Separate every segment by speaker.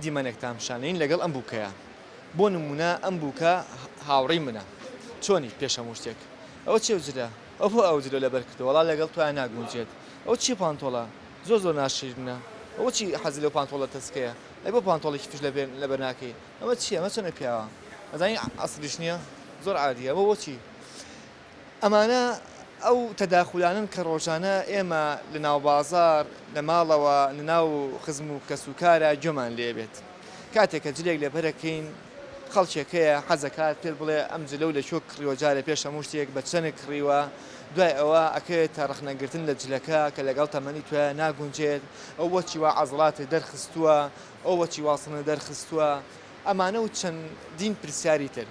Speaker 1: دیمەنێکتان پیشانەین لەگەڵ ئەم بووکەیە. بۆ نموونە ئەم بووکە هاوڕێی منە. چۆنیت پێش هەموو شتێک؟ ئەوە چیە ئەو جلە؟ ئەو بۆ ئەو جلە لەبەر کردووە؟ وەڵا لەگەڵ تۆیا ناگونجێت. ئەوە چیە پانتۆڵە؟ زۆر زۆر ناشیرنە. ئەوە چی حەزی لەو پانتۆڵە تەسکەیە؟ ئەی بۆ پانتۆڵێکی فش لەبەر ناکەی؟ ئەمە چیە؟ ئەمە چۆنە پیاوە؟ ئەزانی عەسریش نیە؟ زۆر عادیە. ئەوە بۆچی؟ ئەمانە ئەو تەداخولانەن کە ڕۆژانە ئێمە لە ناو بازاڕ، لە ماڵەوە، لە ناو خزم و کەسوکارا گوێمان لێ بێت. کاتێک کە جلێک لەبەرەکەین، خەڵکێک هەیە حەزەکات پێت بڵێ ئەم جلەو لە کوێ کڕیوە، جارێ پێش هەموو شتێک بە چەند کڕیوە، دوای ئەوە ئەکەوێتە ڕەخنەگرتن لە جلەکە کە لەگەڵ تەمەنی تۆیا ناگونجێت، ئەو بۆچی وا عەزڵاتت دەرخستووە، ئەو بۆچی وا سنت دەرخستووە، ئەمانە و چەندین پرسیاری تر.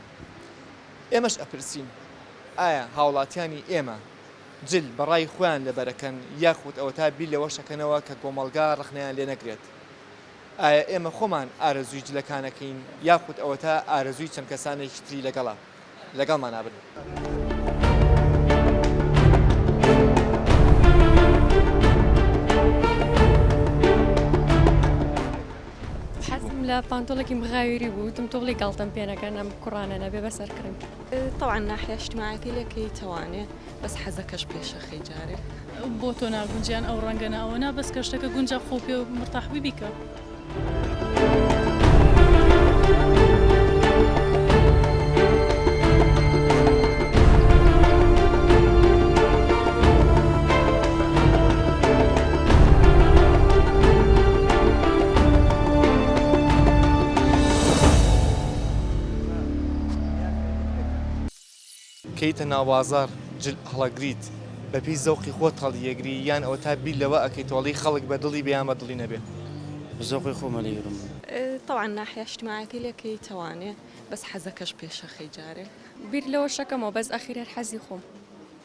Speaker 1: ئێمەش ئەپرسین ئایا هاوڵاتیانی ئێمە جل بە ڕای خۆیان لەبەرەکەن یاخود ئەوەتا بیر لەوەش ئەکەنەوە کە کۆمەڵگا ڕەخنەیان لێ نەگرێت؟ ئایا ئێمە خۆمان ئارەزووی جلەکان ئەکەین یاخود ئەوەتا ئارەزووی چەند کەسانێکی تری لەگەڵە؟ لەگەڵمانا بن.
Speaker 2: حەزم لە پانتۆڵێکی مغاویری بوو وتم تۆ بڵێی گاڵتەم پێ نەکەن ئەم کوڕانە نەبێ بەسەر کڕیم.
Speaker 3: تەبعەن ناحیە اجتماعیەکەی لەکەی تەوانێ بەس حەزەکەش پێشەخەی جارێ.
Speaker 4: بۆ تۆ ناگونجێ یان ئەو ڕەنگە نا ئەوە نا بەس کە شتەکە گونجا خۆ پێ مرتاح بووی بیکە.
Speaker 1: کەیتە ناو بازاڕ جل هەڵەگریت بەپێی زەوقی خۆت هەڵیەگری یان ئەوەتا بیر لەوە ئەکەیتەوە ئەڵێی خەڵک بە دڵی بێ یان بە دڵی نەبێ؟
Speaker 5: بە زەوقی خۆم هەڵیگرم.
Speaker 3: تەبعەن ناحیە اجتماعیەکەی لەکەی تەوانێ بەس حەزەکەش پێشەخەی جارێ.
Speaker 2: بیر لەوەش ئەکەمەوە بەس ئەخیر هەر حەزی خۆم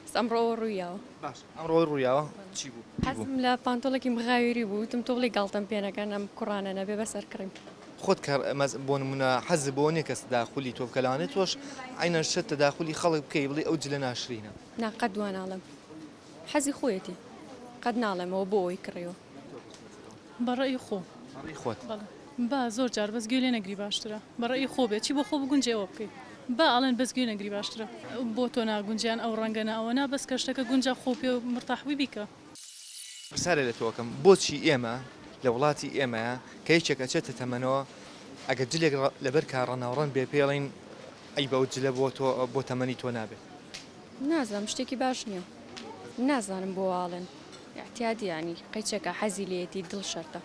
Speaker 2: بەس ئەمڕۆ ئەوە ڕوویاوە.
Speaker 1: باشە ئەمڕۆ ئەوە ڕوویاوە چی بوو؟
Speaker 2: حەزم لە پانتۆڵێکی مغاویری بوو وتم تۆ بڵێی گاڵتەم پێ نەکەن ئەم کوڕانە نەبێ بەسەر کڕیم.
Speaker 1: خۆت کە بۆ نمونە حەزت بەوە نیە کەس تەداخولی تۆ بکا لەوانەیە تۆش عەینەن شت تەداخولی خەڵک بکەی بڵێی ئەو جلە ناشرینە.
Speaker 2: نا قەت وا ناڵێم حەزی خۆیەتی قەت ناڵێم ئەوە بۆ ئەوەی کڕیوە.
Speaker 4: بە ڕەئی خۆم.
Speaker 1: بە ڕەئی خۆت.
Speaker 4: بەڵێ با زۆر جار بەس گوێ لێ نەگری باشترە بە ڕەئی خۆ بێ چی بۆ خۆ بگونجێ ئەوە بکەی با ئەڵێن بەس گوێ نەگری باشترە. بۆ تۆ ناگونجێ یان ئەو ڕەنگە نا ئەوە نا بەس کە شتەکە گونجا خۆ پێ مرتاح بووی بیکە.
Speaker 1: پرسیارێ لە تۆ ئەکەم بۆچی ئێمە لە وڵاتی ئێمەیا کە یەکێک ئەچێتە تەمەنەوە ئەگەر جلێک لەبەر کا ڕەناوڕەن بێ پێی ئەڵێن عەیبە ئەو جلە بۆ تۆ بۆ تەمەنی تۆ نابێ.
Speaker 2: نازانم شتێکی باش نییە نازانم بۆ وا ئەڵێن ئیعتیادی یانی قەیچەکە حەزی لێیەتی دڵ شەرتە.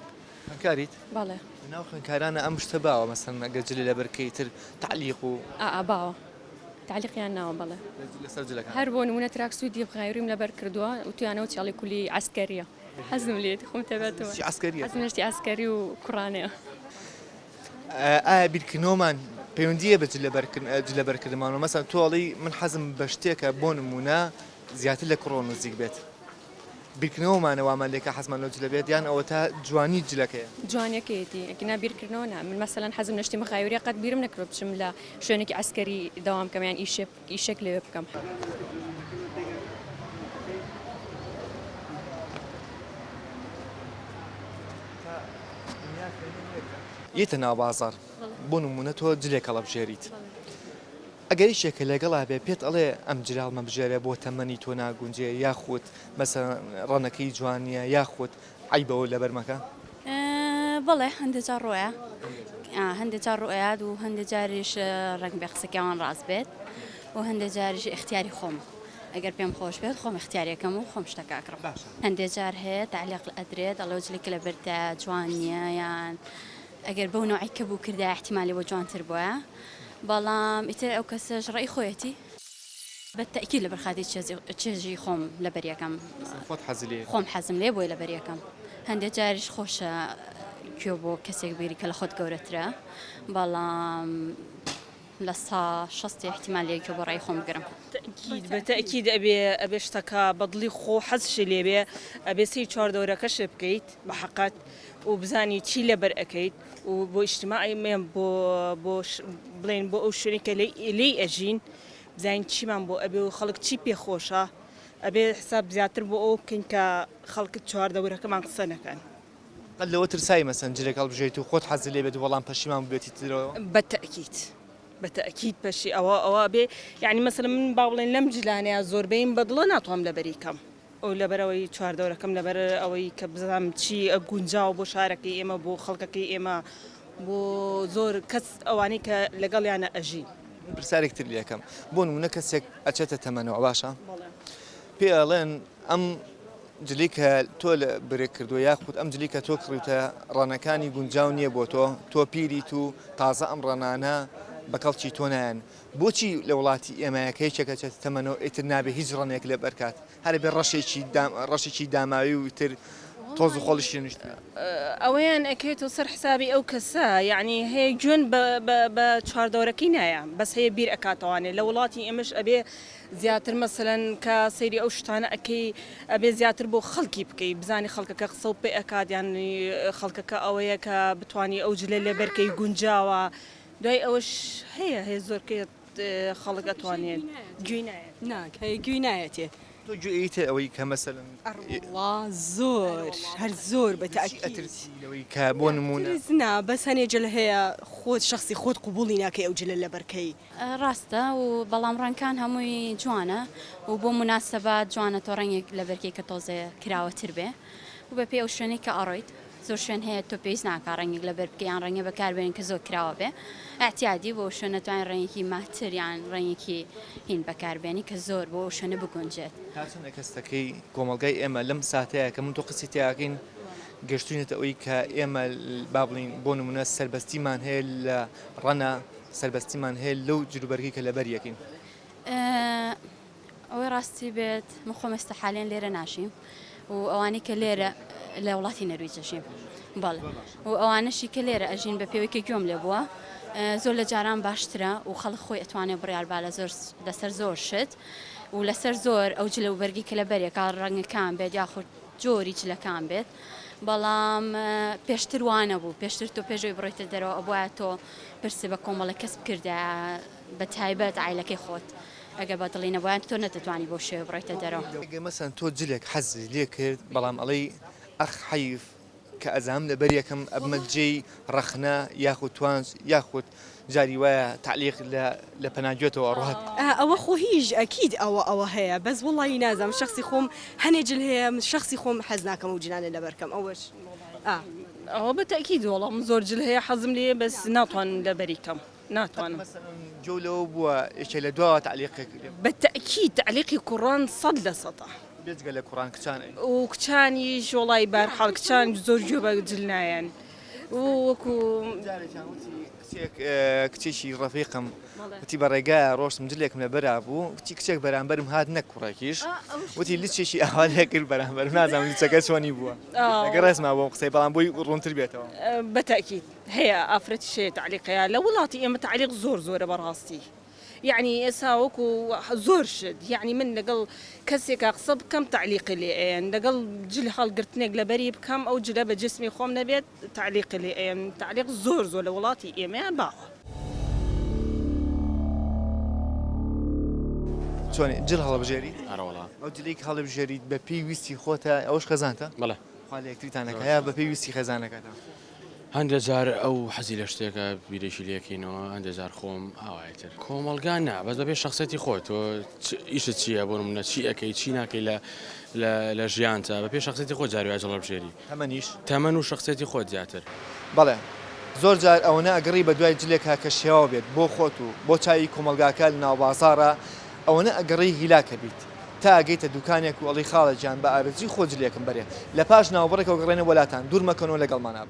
Speaker 1: خوێندکاریت؟
Speaker 2: بەڵێ.
Speaker 1: لەناو خوێندکارانا ئەم شتە باوە مەسەلەن ئەگەر جلێ لەبەر کەی تر تەعلیق و.
Speaker 2: ئا ئا باوە تەعلیقیان ناوە بەڵێ.
Speaker 1: لەسەر جلەکان.
Speaker 2: هەر بۆ نموونە تراکسوودی غایریم لەبەر کردووە وتویانە وتیاڵی کولی عەسکەریە حەزم لێیەتی خۆم تەبەتەوە.
Speaker 1: حەزت لە شتی عەسکەریە؟
Speaker 2: حەزم لە شتی عەسکەری و کوڕانەیە.
Speaker 1: ئایا بیرکردنەوەمان پەیوەندییە بە جلەبەرکردنمانەوە مەسەلەن تۆ ئەڵێی من حەزم بە شتێکە بۆ نموونە زیاتر لە کوڕەوە نزیک بێت بیرکردنەوەمانە وامان لێکا حەزمان لەو جلە بێت یان ئەوەتا جوانی جلەکەیە؟
Speaker 2: جوانیەکەیەتی ئەگینا بیرکردنەوە نا من مەسەلەن حەزم لە شتی مخایوریە قەت بیرم نەکردوە بچم لە شوێنێکی عەسکەری دەوام بکەم یان ئیشێ ئیشێک لەوێ بکەم.
Speaker 1: یەتە ناو بازاڕ بۆ نموونە تۆ جلێک هەڵەبژێریت ئەگەر یەکێکە لەگەڵا بێ پێت ئەڵێ ئەم جلە هەڵمەبژێرە بۆ تەمەنی تۆ ناگونجێ یاخود مەسەلەن ڕەنەکەی جوان نییە یاخود عەیبە ئەوە لەبەر مەکە؟
Speaker 6: بەڵێ هەندێ جار ڕۆیە هەندێ جار ڕۆیات و هەندێ جاریش ڕەنگ بێ قسەکەیان ڕاست بێت و هەندێ جاریش ئیختیاری خۆمە ئەگەر پێم خۆش بێت خۆم ئیختیارەکەم و خۆم شتەکە ئەکڕم هەندێ جار هەیە تەعلیق ئەدرێت ئەڵێ ئەو جلەی کە لەبەرتە جوان نییە یان ئەگەر بەو نەوعەی کە بوو کردایە ئیحتیمالی بۆ جوانتر بوایە بەڵام ئیتر ئەو کەسەش ڕەئی خۆیەتی. بە تەئکید لەبەر خاتری چێژی خۆم لەبەری ئەکەم.
Speaker 1: خۆت حەزی لێیە؟
Speaker 6: خۆم حەزم لێیە بۆیە لەبەری ئەکەم. هەندێ جاریش خۆشە گوێ بۆ کەسێک بگری کە لە خۆت گەورەترە بەڵام لە سا شەستی ئیحتیمال لێیە گوێ بۆ ڕەئی خۆم بگرم.
Speaker 7: تەئکید بە تەئکید ئەبێ ئەبێ شتەکە بە دڵی خۆ حەزشی لێ بێ ئەبێ سەیری چواردەورەکەشت بکەیت بە حەقەت و بزانی چی لەبەر ئەکەیت و بۆ ئیجتیماعی مێم بۆ بۆ بڵێین بۆ ئەو شوێنەی کە لێی ئەژین بزانین چیمان بۆ ئەبێ و خەڵک چی پێ خۆشە ئەبێ حساب زیاتر بۆ ئەوە بکەین کە خەڵک چواردەورەکەمان قسە نەکەن.
Speaker 1: قەت لەوە ترسای مەسەن جلێک هەڵبژێریت و خۆت حەزت لێ بێت و بەڵام پەشیمان بووبێتی ترەوە؟
Speaker 7: بە تەئکید بە تەئکید پەشی ئەوە ئەوە ئەبێ یانی مەسەلەن من با بڵێین لەم جلانەیا زۆربەیم بە دڵە ناتوانم لەبەری کەم ئەو لەبەر ئەوەی چواردەورەکەم لەبەر ئەوەی کە بزانم چی گونجاوە بۆ شارەکەی ئێمە بۆ خەڵکەکەی ئێمە بۆ زۆر کەس ئەوانەی کە لەگەڵیانە ئەژین.
Speaker 1: من پرسیارێک تر لێکەم بۆ نمونە کەسێک ئەچێتە تەمەنەوە باشە پێ ئەڵێن ئەم جلی کە تۆ لە برێک کردووە یاخود ئەم جلی کە تۆ کڕیوتە ڕەنەکانی گونجاو نییە بۆ تۆ تۆ پیریت و تازە ئەم ڕەنانە بە کەڵکی تۆ نایەن بۆچی لە وڵاتی ئێمەیە کە یەکێک ئەچێتە تەمەنەوە ئیتر نابێ هیچ ڕەنێک لەبەر کات هەر ئەبێ ڕەشێکی دام ڕەشێکی داماوی و ئیتر تۆز و خۆڵیشی لێ نیشتبێ.
Speaker 7: ئەوەیان ئەکەوێتەوە سەر حسابی ئەو کەسە یەعنی هەیە گوێن بە بە بە چواردەورەکەی نایە بەس هەیە بیر ئەکاتەوانێ لە وڵاتی ئێمەش ئەبێ زیاتر مەسەلەن کە سەیری ئەو شتانە ئەکەی ئەبێ زیاتر بۆ خەڵکی بکەی بزانی خەڵکەکە قسەو پێ ئەکات یان خەڵکەکە ئەوەیە کە بتوانی ئەو جلە لەبەرکەی گونجاوە دوای ئەوەش هەیە هەیە زۆر کە خەڵک ئەتوانێت گوێی نایەت.
Speaker 8: نا هەیە گوێی نایەتێ.
Speaker 1: تۆ گوێ ئەیتێ ئەوەی کە مەسەلەن.
Speaker 8: ئەڕوەڵا زۆر هەر زۆر بە
Speaker 1: لە چی
Speaker 8: تەئکید.
Speaker 1: ئەترسی لەوەی کە بۆ نموونە.
Speaker 8: ترس نا بەس هەنێ جل هەیە خۆت شەخسی خۆت قبوڵی ناکەی ئەو جلە لەبەر کەی.
Speaker 6: ڕاستە و بەڵام ڕەنگکان هەمووی جوانە و بۆ موناسەبات جوانە تۆ ڕەنگێک لەبەرکەی کە تۆزێ کراوەتر بێ و بەپێی ئەو شوێنەی کە ئەڕۆیت زۆر شوێن هەیە تۆ پێویست ناکا ڕەنگێک لەبەر بکەی یان ڕەنگێ بەکار بێنی کە زۆر کراوە بێ ئیعتیادی بۆ ئەو شوێنە توانی ڕەنگێکی ماتر یان ڕەنگێکی هین بەکار بێنی کە زۆر بۆ ئەو شوێنە بگونجێت.
Speaker 1: تا چەندە کەسەکەی کۆمەڵگای ئێمە لەم ساتەیە کە من تۆ قسەی تیاکەین گەشتوینەتە ئەوەی کە ئێمە با بڵین بۆ نمونە سەربەستیمان هەیە لە ڕەنە سەربەستیمان هەیە لەو جلوبەرگەی کە لەبەر یەکین.
Speaker 6: ئەوەی ڕاستی بێت من خۆم ئێستا حالیان لێرە ناژیم و ئەوانەی کە لێرە لە وڵاتی نەرویج دەژیم بەڵێ و ئەوانەشی کە لێرە ئەژین بە پێوەی کە گوێم لێ بووە زۆر لە جاران باشترە و خەڵک خۆی ئەتوانێ بڕیار با لە زۆر لەسەر زۆر شت و لەسەر زۆر ئەو جلە و بەرگی کە لە بەرێکا ڕەنگەکان بێت یاخود جۆری جلەکان بێت بەڵام پێشتر وانەبوو پێشتر تۆ پێشەوەی بڕۆیتە دەرەوە ئەبوایە تۆ پرسی بە کۆمەڵێک کەس بکردایە بە تایبەت عایلەکەی خۆت ئەگەر بە دڵی نەبوایە تۆ نەتەتوانی بەو شێوەیە بڕۆیتە دەرەوە.
Speaker 1: ئەگەر مەسەن تۆ جلێک حەزت لێ کرد بەڵام ئەڵێی ئەخ حەیف کە ئەزانم لەبەر یەکەم ئەبمە جێی ڕەخنە یاخود توانج یاخود جاری وایە تەعلیق لە لە پەنا گوێتەوە ئەڕوات.
Speaker 8: ئەوە خۆ هیچ ئەکید ئەوە ئەوە هەیە بەس وەڵایی نازانم شەخسی خۆم هەنێ جل هەیە من شەخسی خۆم حەز ناکەم ئەو جلانە لەبەر کەم ئەوەش ئا.
Speaker 7: ئەوە بە تەئکید وەڵا من زۆر جل هەیە حەزم لێیە بەس ناتوانم لەبەری کەم ناتوانم.
Speaker 1: مەسەلەن گوێو لەوە بووە یەکێ لە دواوە تەعلیقێک لێ.
Speaker 7: بە تەئکید تەعلیقی کوڕان سەد لە سەدە.
Speaker 1: بێجگە لە کوڕان کچان ئەی؟
Speaker 7: و کچانیش وەڵای بەهەرحاڵ کچان زۆر گوێ بە جل نایەن و وەکو.
Speaker 1: جارێکیان وتی کچێک کچێکی ڕەفیقم وتی بە ڕێگایە ڕۆشتم جلێکم لەبەرا بوو وتی کچێک بەرامبەرم هات نەک کوڕێکیش وتی لچێکی ئاوا لێ کرد بەرامبەرم نازانم لچەکە چۆنی بووە لەگەڵ ڕێزما بۆم قسەی بەڵام بۆی ڕوونتر بێتەوە.
Speaker 7: بە تەئکید هەیە ئافرەتیش هەیە تەعلیق هەیە لە وڵاتی ئێمە تەعلیق زۆر زۆرە بەڕاستی. یەعنی ئێسا وەکو زۆر شت یەعنی من لەگەڵ کەسێکا قسە بکەم تەعلیقی لێ ئەیەن لەگەڵ جل هەڵگرتنێک لەبەری بکەم ئەو جلە بە جسمی خۆم نەبێت تەعلیقی لێ ئەیەن تەعلیق زۆر زۆر لە وڵاتی ئێمەیا باوە.
Speaker 1: چۆنی جل هەڵەبژێریت؟
Speaker 5: ئەرەوەڵا.
Speaker 1: ئەو جلەی کە هەڵەبژێریت بە پێی ویستی خۆتە ئەوەش خێزانتە؟
Speaker 5: بەڵێ.
Speaker 1: خوا لە یەکتریتان نەکا یا بە پێی ویستی خێزانەکەتە؟
Speaker 5: هەندێ جار ئەو حەزی لە شتێکە بیرێکی لێکەینەوە هەندێ جار خۆم ئاوای تر کۆمەڵگا نا بەس بەپێی شخصێتی خۆت تۆ ئیشت چییە بۆ نمونە چی ئەەکەی چی ناکەی لە لە ژیانتە بەپێی شخصێتی خۆت جاری وای جڵەبژێری
Speaker 1: تەمەنیش
Speaker 5: تەمەن و شخصێتی خۆت زیاتر.
Speaker 1: بەڵێ زۆر جار ئەوەنە ئەگەڕی بە دوای جلێکا کە شێواو بێت بۆ خۆت و بۆ چاوی کۆمەڵگاکە لە ناوبازاڕا ئەوەنە ئەگەڕێی هیلاکە بیت تا ئەگەیتە دوکانێک و ئەڵێی خاڵە گیان بە ئارەزوی خۆت جلێکم بەرێ لە پاش ناوبڕێکەوە گەڕێنە بۆ لاتان دوور مەکەنەوە لەگەڵمانا بن.